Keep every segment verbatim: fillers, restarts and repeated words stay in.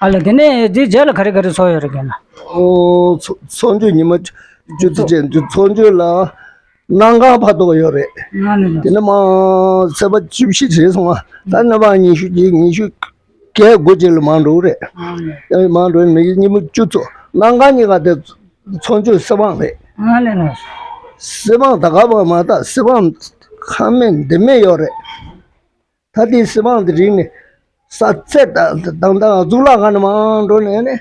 ཨ་ལ་དེ་ནས་དེའི་རྗེས་ལ་ག་རེ་ག་རེ་ཚོགས་ཡོད་རེད་ཀྱང་ན། ཨོ་ཚོ་ཚོགས་མཆོད་ཉི་མ་བཅུ་བཅུ་ཚོགས་ཚོགས་མཆོད་ལ་གནམ་གང་ཕ་ཐོག་ཡོད་རེད། ཨ་ལ་ལ། དེ་ནས་མ་ཚེས་པ་བཅུ་བཞི་རེད་སོང་ང་། ད་ནས་མ་ཉི་ཤུ་གཅིག་ཉི་ཤུ་བརྒྱད་དགུ་རྗེས་ལ་མ་འགྲོ་རེད། ཨ་ལ། ཨེ་མ་འགྲོ་མི་ཉི་མ་བཅུ་ཚོགས་གནམ་གང་གཉིས་ཀ་དེ་ཚོགས་མཆོད་སྲིད་དབང་རེད། ཨ་ལ་ལ། སྲིད་དབང་ད་ག་བ་མ་ད་སྲིད་དབང་ཁ་མེད་འདི་མེད་ཡོད་རེད། ད་ལྟའི་སྲིད་དབང་དེ་རིག་ནས་ས་ཚད་དང་དང་དང་གཙུག་ལག་ཁང་ནས་མར་འགྲོ་ནས་ནས་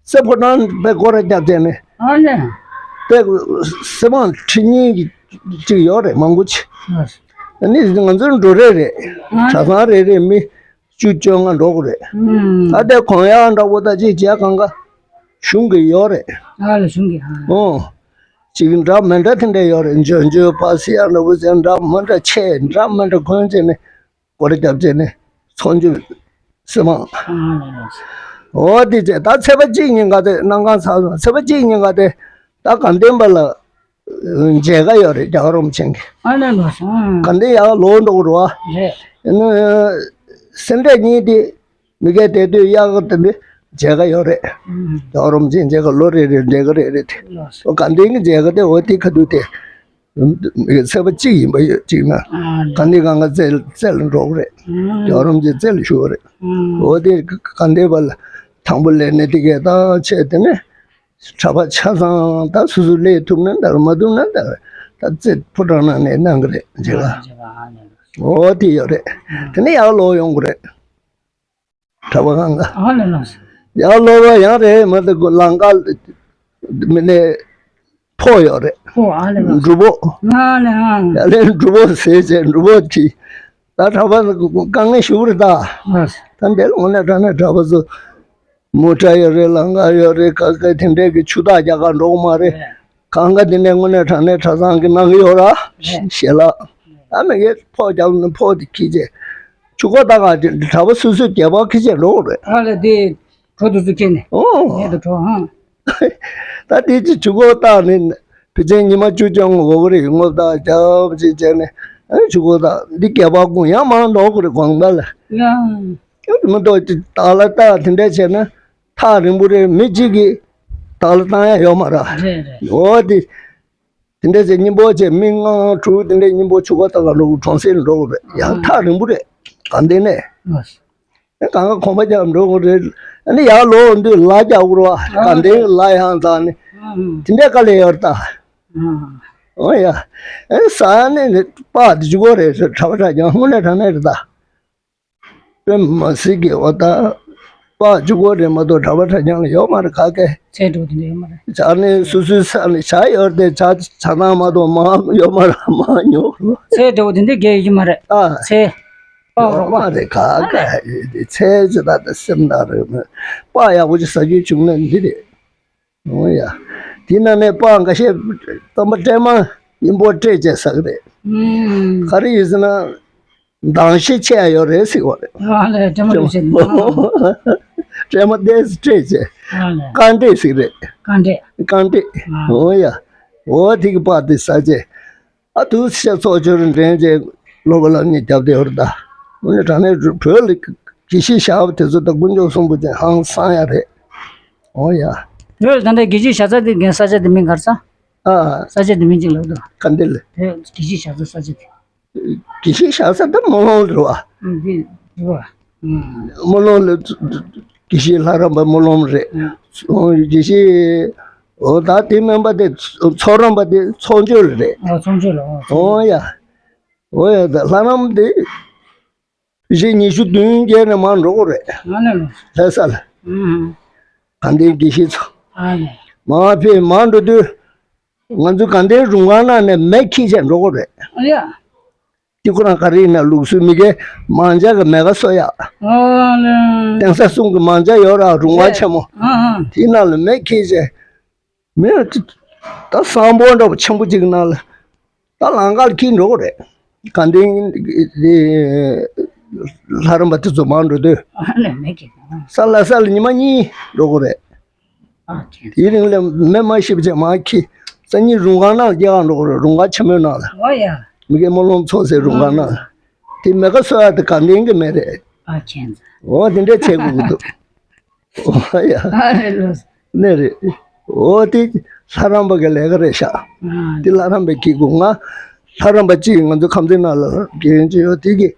སྲིད་ཕོ་བྲང་དཔེ་སྐོར་ར་བརྒྱབ་བྱས་ནས། ཨ་ནི། དཔེ་སྲིད་དབང་ཁྲི་གཉིས་ཀྱི་ཅིག་ཡོད་རེད་མང་པོ་ཅིག་ཨ་ནི་ང་ཚོའི་འགྲོ་རེས་རེད། ཨ་ནི། གྲྭ་ཚང་རེ་རེ་མི་བཅུ་བཅོ་ལྔ་འགྲོ་དགོས་རེད། ཨུམ། ད་ལྟའི་གོང་ཡག་འདྲ་བོ་ད་ཅིག་བྱས་གང་ག་གཞུང་གི་ཡོད་རེད། ཨ་ལ་གཞུང་གི་ཨ། ཨོ། ཅིག་འདྲ་མི་འདྲ་དེ་འདྲ་ཡོད་རེད། འཇོལ་འཇོལ་པ་སི་ཡ་འདྲ་བོ་ཟེར་འདྲ་མི་འདྲ་ཆེ་འདྲ་མི་འདྲ་གོན་བྱས་ནས། སྐོར་རྒྱབ་བྱས་ནས་ཚོགས་མཆོད་སྲིད་དབང་། འོ་དེ་བྱས་ད་ཚེས་པ་གཅིག་ཉིན་ག་དེ་གནམ་གང་ཚ་སོང་། ཚེས་པ་གཅིག་ཉིན་ག་དེ་ད་དགའ་ལྡན་པ་ལ་མཇལ་ཁ་ཡོད་རེད། རྒྱལ་བ་རིན་པོ་ཆེ་གི། ཨ་ལ་ལ། དགའ་ལྡན་ཡག་ལོ་འགྲོ་གི་རེད་བ། རེད། ཡིན་ན་སེ་འབྲས་གཉིས་དེ་མི་སྒེར་དེ་དུས་གཡག་དེ་འདི་མཇལ་ཁ་ཡོད་རེད། རྒྱལ་བ་རིན་པོ་ཆེ་མཇལ་ཁ་ལོ་རེ་རེ་མཇལ་ཁ་རེ་རེ་དེ། དགའ་ལྡན་གྱི་མཇལ་ཁ་དེ་འོ་དེ་ཁ་ཐུག་དེ། ཚེས་པ་གཅིག་ཡིན་པ་ཡོད་ཅིག་ན། ཨ་ནི། ག་ནས་གང་ག་རྩེ་རྩེ་ལ་འགྲོ་གི་རེད། ཨ། རྒྱལ་བ་རིན་པོ་ཆེ་རྩེ་ལ་བཞུགས་པ་རེད། ཨ། འོ་དེ་ག་འདྲས་པ་ལ་དང་པོ་ལས་ནས་དེ་གས་ད་ཆེ་དེ་ནས་གྲྭ་པ་ཆ་ཚང་ད་སོ་སོ་ལས་ཐུབ་ན་ད་མ་ཐུབ་ན་ད་ད་རྩེ་ཕོ་བྲང་ནང་ནས་གནང་གི་རེད་མཇལ་ཁ། འོ་དེ་ཡོད་རེད། དེ་ནས་ཡར་ལོག་ཡོང་གི་རེད། གྲྭ་པ་གང་ག་ཨ་ལ་ལ། ཡར་ལོག་པ་ཡང་རེད་མ་གཏོགས་ལམ་ཁ་མི་ནས་ཕོ་ཡོད་རེད། ཕོ་ཨ་ལ་ལ། སྒྲུབ་ཕོ། ང་ལ་ཨ། ཡར་ལས་སྒྲུབ་ཕོ་ཟེར་བྱས་སྒྲུབ་ཕོ་གྱིས་ད་གྲྭ་པ་དཀའ་ངལ་ཞུ་རེད་ད། ཨ། ད་འདི་ལ་དངོས་གནས་དྲང་གནས་གྲྭ་པ་ཚོ་མོ་ཊ་ཡོད་རེད། ལམ་ཁ་ཡོད་རེད། ག་ག་དེ་འདྲས་ཀྱི་ཆུ་ཐག་རྒྱག་ག་འགྲོ་གི་མ་རེད། རེད། གང་ག་དེ་ནས་དངོས་གནས་དྲང་གནས་གྲྭ་ཚང་གི་ནང་གི་ཡོད་ར། རེད། ཞལ་ལག་ཨ་མི་གེ་ཕོ་རྒྱབ་ནས་ཕོ་དེ་ཁྱི་བྱས། ཆུ་ཁོག་ལྟ་ག་དེ་གྲྭ་པ་སོ་སོའི་སྒལ་པ་ཁྱི་བྱས་འགྲོ་གི་རེད། ཨ་ལ་དེ་གྲོ་དུ་ཚུ་ཁྱེར་ནས། ཨོ། ངས་དུ་གྲོ་ཧང་། ད་དེ་ཅི་ཆུ་ཁོག་ལྟ་ནས་ཕི་ཆེན་ཉི་མ་བཅུ་ཅང་འོ་གི་རེད། ངོ་ལྟ་རྒྱབ་ཅིག་བྱས་ནས་ཨ་ཆུ་ཁོག་ལྟ་འདི་སྒལ་པ་ཀུན་ཡང་མང་འགྲོ་གི་རེད་དགོང་དག་ལ། ཡང་། མི་འདུག་ཅི་ད་ལ་ལྟ་དེ་འདྲས་བྱས་ན། ཐག་རིང་པོ་རེད། མི་གཅིག་གིས་བདག་ལ་བཏང་ཡ་ཡོད་མ་རེད། རེད་རེད། འོ་དེ། དེ་འདྲ་བྱས་སྙིང་པོ་བྱས་མི་ལྔ་དྲུག་དེ་འདྲས་སྙིང་པོ་ཆུ་ཁ་ལྟ་ག་འགྲོ་གི་གྲོང་གསེབ་ལ་འགྲོ་གི་རེད། ཡང་ཐག་རིང་པོ་རེད། དགའ་ལྡན་ནས། ཨ། ཨེ་གང་ག་གོམ་པ་རྒྱག་འགྲོ་གི་རེད། ཨ་ནི་ཡར་ལོག་འདུག་ལ་རྒྱག་དགོས་རེད་བ། དགའ་ལྡན་ལ་ཡང་འཛེགས་ནས། ཨ། དེ་འདྲས་དཀའ་ལས་ཡོད་རེད་ད། ཨ། འོ་ཡ། ཨེ་ས་ནས་ནི་པ་དེ་ཆུ་ཁོག་རེད་ཟེར་གྲྭ་པ་གྲྭ་རྐྱང་དངོས་གནས་དྲང་གནས་རེད་ད། དཔེ་མ་སྲིད་ཀྱི་འོ་ད། པ་གཅིག་པོ་རེད་མ་གཏོགས་གྲྭ་པ་གྲྭ་རྐྱང་ལ་ཡོད་མ་རེད་ག་གེ། ཚེ་འགྲོ་དེ་འདྲ་ཡོད་མ་རེད། ཇ་ནི་སོ་སོའི་ས་ནས་ཇ་ཡོད་དེ་ཇ་ཇ་ནང་མ་གཏོགས་མ་ཡོད་མ་རེད་མ་ཉོ། ཚེ་འགྲོ་དེ་འདྲ་རྒྱལ་ཡོད་ཀྱི་མ་རེད། ཨ། ཚེ། པ་ཡོད་རོགས་མ་པ། རེད་ག་གེ། ཚེ་ཇི་ལྟར་དུ་སེམས་ནང་རེད་མོད། པ་ཡག་པོ་ཅིག་ཟ་རྒྱུ་བྱུང་ན་འདི་རེད། འོ་ཡ། དེ་ནང་ནས་པ་འགའ་ཤས་རྩམ་པ་སྲན་མ་སྙིང་པོ་བཀྲེས་བྱས་ཟ་གི་རེད། ཨུམ། ག་རེ་ཡིན་ཟེར་ན། མདངས་ཤས་ཆེ་ཡ་ཡོད་རེད་ཟེར་བ་རེད། ཨ་ལས་སྲན་མ་ལུག་ཤས་ནི། སྲན་མ་ཏོག་ཙམ་བཀྲེས་བྱས། ཨ་ལས། རྐང་བཀྲེས་ཟེར་གི་རེད། རྐང་བཀྲེས། རྐང་བཀྲེས། ཨ། འོ་ཡ། འོ་དེ་གི་པ་དེ་ཟ་བྱས། ཨ་དུས་ཤ་ཚོགས་ཆོས་རིན་འདྲེན་བྱས་ལོ་བ་ལ་གཉིས་རྒྱབ་བསྡད་ཡོད་རེད་ད། འོ་ནི་དྲང་གནས་བོད་ལ་དགེ་བཤེས་བཞག་པ་དེ་ཚོ་ད་དཀོན་མཆོག་གསུམ་པོ་ཅན་ཧང་སང་ཡ་རེད། འོ་ཡ། བོད་ལ་ད་ལྟ་དགེ་བཤེས་བཞག་ས་དེ་རྒན་ས་ཆ་དེ་མིང་ག་རེ་ཟེར། ཨ། ས་ཆ་དེ་མིང་ཅིག་ལབ་འདུག་ག་འདི་ལ། བོད་དགེ་བཤེས་བཞག་ས་ས་ཆ་དེ། དགེ་བཤེས་བཞག་ས་ད་སྨོན་ལམ་རེད་བ། ཨ་འདི་རེད་བ། ཨ། སྨོན་ལམ་ལ་དགེ་བཤེས་ལྷ་རམས་པ་སྨོན་ལམ་རེད། ཨ། འོ་དགེ་བཤེས། འོ་ད་དེ་སྨན་པ་དེ་ཚོགས་རམས་པ་དེ་ཚོགས་མཆོད་ལ་རེད། ཨ་ཚོགས་མཆོད་ལ། ཨོ་ཚོགས་མཆོད། འོ་ཡ། འོ་ཡ་ད་ལྷ་རམས་དེ། བཞི་ཉི་ཤུ་བདུན་བརྒྱད་ནས་མར་འགྲོ་གི་རེད། ང་ལ་ལོ། ལྷ་ས་ལ། ཨུམ། དགའ་ལྡན་དགེ་བཤེས་ཚོ། ཨ་ལས། མར་ཕེབས་མར་འགྲོ་དུས། ང་ཚོ་དགའ་ལྡན་རུང་ཁང་ནང་ནས་མེ་འཁྱེར་བྱས་འགྲོ་གི་རེད། ཨ་ཡ། དེ་ཁོ་རང་ག་རེ་ཡིན་ན་ལུགས་སྲོལ་མི་སྒེར་མང་ཇ་གི་མེ་ཁ་གསོ་ཡག་ཨ་ལས། དེང་སང་གསུམ་གྱི་མང་ཇ་ཡོད་ར་རུང་བ་ཆེན་མོ། ཨ་ཨ། དེའི་ནང་ལ་མེ་འཁྱེར་བྱས། མེ་ད་གསང་ཕོ་འདྲ་པོ་ཆེན་པོ་གཅིག་གི་ནང་ལ་ད་ལམ་ཁ་ལ་འཁྱེར་འགྲོ་གི་རེད། དགའ་ལྡན་དེ་ལྷ་རམས་པ་དེ་ཚོ་མར་འགྲོ་དུས། ཨ་ལས་མེ་འཁྱེར། ས་ལ་ས་ལ་ཉི་མ་གཉིས་འགྲོ་གི་རེད། ཨ་ཁྱེད། དེའི་རིང་ལ་མེ་མ་ཤི་བྱས་མར་འཁྱེར། སང་ཉིན་རུང་ཁང་ནང་སྐྱེལ་ག་འགྲོ་གི་རེད། རུང་ཁང་ཆེན་མོའི་ནང་ལ། ཨོ་ཡ། མི་སྒེར་སྨོན་ལམ་ཚོགས་སའི་རུང་ཁང་ནང་ལ། དེ་མེ་ཁ་གསོ་ཡག་དེ་དགའ་ལྡན་གྱི་མེ་རེད། ཨ་ཁྱེད། འོ་དེ་འདྲས་བྱེད་དགོས་ཀྱི་འདུག་ཨོ་ཡ། ཨ་རེད་ལོ། ནས་རེད། འོ་དེ་ལྷ་རམས་པ་གི་ལས་ཀ་རེད་ཤག་ཨ། དེ་ལྷ་རམས་པའི་གི་གུ་ང་ལྷ་རམས་པ་གཅིག་ང་ཚོ་ཁམས་ཚན་ནང་ལ་རྒན་ཅིག་ཡོད་དེ་གི་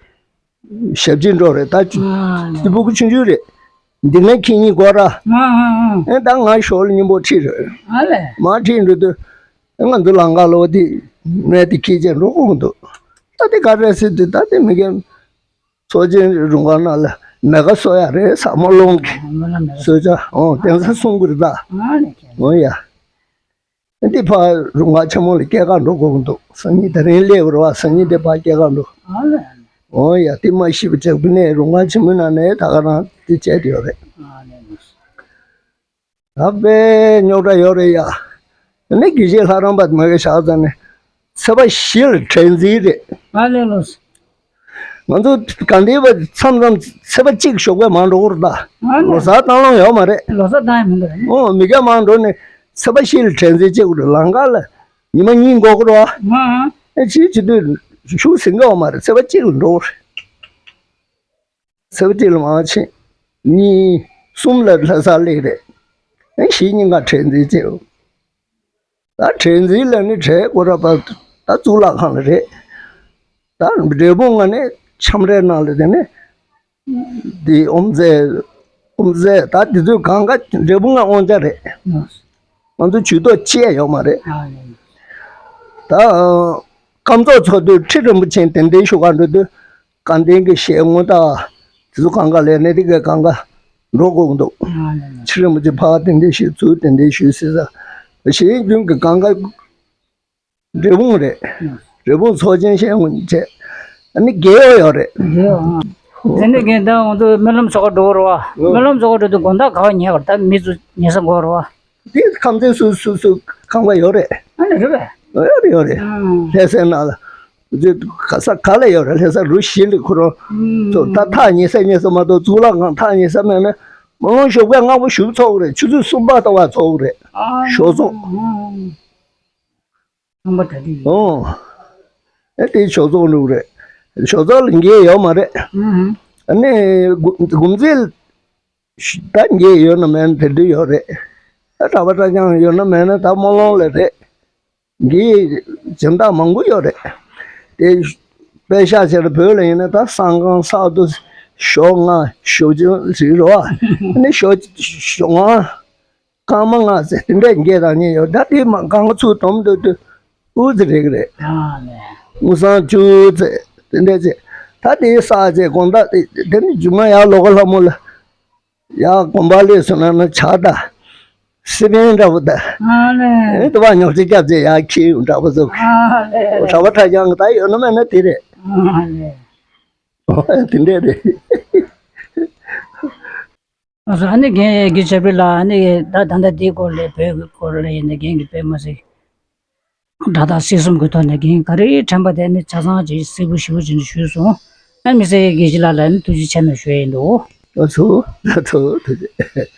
ཞབས་ཕྱི་འགྲོ་རེད་ད། ཨ། དེ་ཕྲུ་གུ་ཆུང་ཆུང་རེད། འདི་ནས་ཁྱེད་གཉིས་སྐོར་ར། ཨ་ཨ་ཨ། ཨེ་ད་ང་ཞོར་ལ་མཉམ་པོ་ཁྲིད་རེད། ཨ་ལས། མ་ཁྲིད་འགྲོ་དུས་ང་ཚོ་ལམ་ཁ་ལ་འོ་དེ་མེ་དེ་ཁྱེར་བྱས་འགྲོ་དགོས་འདུག་ད་དེ་ག་རེ་ཟེར་དུས་ད་དེ་མི་རྒན་ཚོགས་ཆེན་རུང་ཁག་ནང་ལ་མེ་ཁ་གསོ་ཡ་རེད་ཟེར་སྨོན་ལམ་གྱིས། སྨོན་ལམ་མེ་ཁ་གསོ་ཡ། ཨོ་དེང་སང་གསུང་གི་རེད་ད། ཨ་ནི་ཁྱེད། ཨོ་ཡ། འདི་ཕར་རུང་ཁག་ཆེན་མོ་ལ་སྐྱེལ་གར་འགྲོ་དགོས་ཀྱི་འདུག་སང་ཉིན་དེ་རིང་སླེབས་རེད་བ། སང་ཉིན་དེ་ཕར་སྐྱེལ་གར་འགྲོ། ཨ་ལས། ཨོ་ཡ། དེ་མ་ཤེས་པ་ཅིག་ནས་རུང་ཁག་ཆེན་མོའི་ནང་ནས་ད་ག་རང་དེ་བྱས་ཡོད་རེད། ཨ་ནི། ད་དཔེ་རྙོག་དྲ་ཡོད་རེད་ཡ། ནི་དགེ་བཤེས་ལྷ་རམས་པ་མ་གི་ཞག་ཙམ་ནས་ཚེས་པ་བཞི་ལ་དྲན་རྩིས་རེད། ཨ་ལས་ལོ། ང་ཚོ་དགའ་ལྡན་པ་མཚམས་མཚམས་ཚེས་པ་གཅིག་ཞོགས་པ་མར་འགྲོ་གི་རེད་ད། ཨ་ལས། ལོ་གསར་བཏང་ལོང་ཡོད་མ་རེད། ལོ་གསར་བཏང་ཡ་མི་འདུག་རེད། ཨོ་མི་རྒན་མར་འགྲོ་ནས་ཚེས་པ་བཞི་ལ་དྲན་རྩིས་བྱེད་དགོས་རེད། ལམ་ཁ་ལ་ཉི་མ་གཉིས་འགོར་གི་རེད་བ། ཨ་ཨ། ཨེ་ཅི་བྱེད་དུས་ཤུགས་ཟིན་གི་ཡོད་མ་རེད། ཚེས་པ་གཅིག་ལ་འགྲོ་གི་རེད། ཚེས་པ་གཅིག་ལ་མར་ཕྱིན། གཉིས། གསུམ་ལ་ལྷ་སར་སླེབས་རེད། ཨེ་བཞི་ཉིན་ག་དྲན་རྩིས་བྱེད། ད་དྲན་རྩིས་ལ་ནི་གྲས་སྐོར་ར་པ་ད་གཙུག་ལག་ཁང་ལ་རེད། ད་འབྲས་སྤུངས་ང་ནས་ཁྱམས་རའི་ནང་ལ་དེ་ནས་འདི་ཨོམ་ཟས་ཨོམ་ཟས་ད་དེ་ཚོའི་གང་ག་འབྲས་སྤུངས་ང་དབང་ཆ་རེད། ང་ཚོ་ཇུས་གཏོགས་ཅི་ཡང་ཡོད་མ་རེད། ཨ་ཡིན། ད་སྐམ་ཚོགས་ཚོགས་དུས་ཁྲི་རིན་པོ་ཆེ་གདན་འདྲེན་ཞུ་གར་འགྲོ་དུས། དགའ་ལྡན་གྱི་གཞས་ངོ་ད། དེ་ཚོ་གང་ག་ལས་ནས་དེ་གའི་གང་ག་འགྲོ་དགོས་ཀྱི་འདུག་ཨ་ལས། ཁྲི་རིན་པོ་ཆེ་ཕར་གདན་འདྲེན་ཞུས། ཚུར་གདན་འདྲེན་ཞུས་ཟེར་ས། གཞན་རྒྱུན་གྱི་གང་ག་འབྲས་སྤུངས་རེད། ཨ། འབྲས་སྤུངས་ཚོགས་ཆེན་གཞས་ངོ་བྱས། ཨ་ནི་རྒྱལ་ཡོག་ཡོག་རེད། རྒྱལ་ཡོག་ཨ། དེ་ནས་རྒན་ད་ང་ཚོ་སྨོན་ལམ་ཚོགས་ཁང་འགྲོ་གི་རེད་བ། ཨ། སྨོན་ལམ་ཚོགས་ཁང་འགྲོ་དུས་དགོང་དག་ག་བ་ཉལ་དགོས་རེད། ད་མི་ཚོ་ཉལ་ས་འགོར་རེད་བ། འདི་ཁམས་ཚན་སུ་སུ་སུ་ཁང་པ་ཡོད་རེད། ཨ་ནི་རེད་པས། ཡོད་རེད་ཡོད་རེད། ཨང་། ལྷ་སའི་ནང་ལ། འདི་ག་ས་ག་ལ་ཡོད་རེད། ལྷ་ས་རུ་བཞི་ལ་ཁོ་རང་། ཨང་། ཚོ་ད་ཐག་ཉེ་ས་ཉེ་ས་མ་གཏོགས་གཙུག་ལག་ཁང་ཐག་ཉེ་ས་མེད་ན། སྨོན་ལམ་ཞོགས་པའི་སྔ་པོ་ཞུགས་ཚོགས་རེད། ཆུ་ཚོད་གསུམ་པ་ལྟ་བ་ཚོགས་རེད། ཨང་། ཞོགས་ཚོགས། ཨང་། ཁང་པ་ག་དུས་ཡོད། ཨོ། ཨེ་དེ་ཞོགས་ཚོགས་འགྲོ་གི་རེད། ཞོགས་ཚོགས་ལ་འགྱེལ་ཡོད་མ་རེད། ཨང་། ཨ་ནི་དགོང་དགོང་ཚིལ། ད་འགྱེལ་ཡོད་ན་མེད་ན་དེ་འདྲ་ཡོད་རེད། ད་གྲྭ་པ་གྲྭ་རྐྱང་ཡོད་ན་མེད་ན་ད་སྨོན་ལམ་ལ་རེད། འགྱེལ་སྦྱིན་བདག་མང་པོ་ཡོད་རེད། དེ་དཔེ་ཤག་བྱས་ན་བོད་ལ་ཡིན་ན་ད་སང་གང་སང་དུ་ཞོགས་ལྔ་ཞོགས་བཅུ་ཟེར་རོ། ཨ་ནི་ཞོགས་ཞོགས་ལྔ། སྐར་མ་ལྔ་ཟེར་དེ་འདྲས་འགྱེལ་དང་ཉེ་ཡོད། ད་དེ་མ་གང་ག་ཚུར་སྡོམ་སྡོད་དུས་དབུ་ཙི་རེད་གི་རེད། ཨ་ལས། དབུ་སང་བཅུ་ཙེ་དེ་འདྲས་ཙེ། ད་དེ་ས་ཙེ་དགོང་དག་དེ་དེ་ནི་མཇུག་མ་ཡར་ལོ་ག་ལྷ་མོ་ལ། ཡར་དགོན་པ་ལས་སོང་ན་ན་ཆ་ད། སི་པན་འདྲ་པོ་ད། ཨ་ལས། ཨེ་དུ་བ་ཉོག་ཅིག་སྐྱབས་ཚེ་ཡར་ཁྱེར་ཡོང་འདྲ་པོ་ཚོ། ཨ་ལས། གྲྭ་པ་གྲྭ་རྐྱང་ད་ཡོད་ན་མེད་ན་དེ་རེད། ཨ་ལས། དེ་འདྲས་རེད། ཨ་ནི་རྒན་གྱི་ཆབ་རི་ལ་ཨ་ནི་ད་ད་ལྟ་དེའི་སྐོར་ལས་བོད་ཀྱི་སྐོར་ལས་ཡིན་ན་རྒན་གྱི་དཔེ་མ་ཟིག་སྒྲ་དག་གསལ་གསུམ་གྱི་ཐོག་ནས་རྒན་ག་རེ་དྲན་པ་དེ་ནི་ཆ་ཚང་ཅིག་གསལ་པོ་ཞེ་པོ་ཅིག་ཞུས་སོང་། ཨ་མི་སེར་དགེ་བཤེས་ལགས་ལ་ནི་ཐུགས་རྗེ་ཆེ་གནང་ཞུ་ཡ་ཡིན་འདུག་ཨ་ཚོ་ཨ་ཚོ་ཐུགས་རྗེ།